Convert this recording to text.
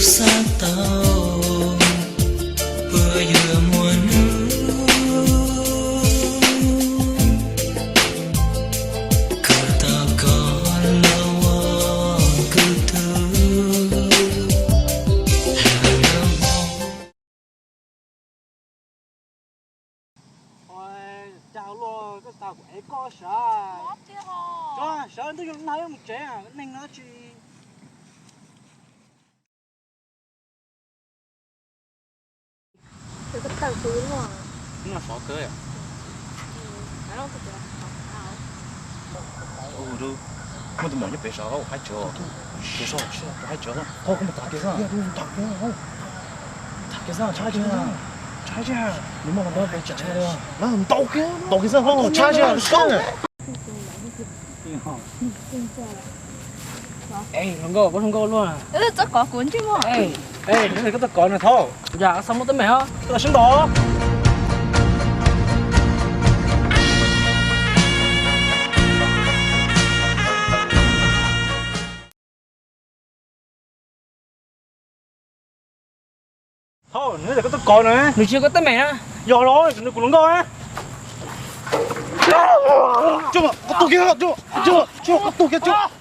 Xav tau puas yuav muaj hnub kawm tau koj los ua kuv tug. Cas luag koj xav kuv ev koj sav? Sawv ntuj yuav nag yuav mus tsev, neeg no tsis. Muaj tus maum nyob pem saum haib tsawv, pem saum haib tsawv. Thaub, koj mus tham kiag xwb. Tham kiag xwb, tshaib kiag, tshaib kiag. Nws muaj hluas nkauj pem tshaib kiag, ntaus kiag xwb, tshaib kiag. Es hluas nkauj, pab hluas nkauj luaj. Txob kov kuv ntsej muag. Es, koj txob kov no Thaub. Yam xav muaj teeb meem os. Koj sib ntaus. Thaub, nws tias koj txob kov no. Nws tsis yog koj teeb meem na. Yog los, nws kuv hluas nkauj na. Koj tuag kiag, koj tuag kiag.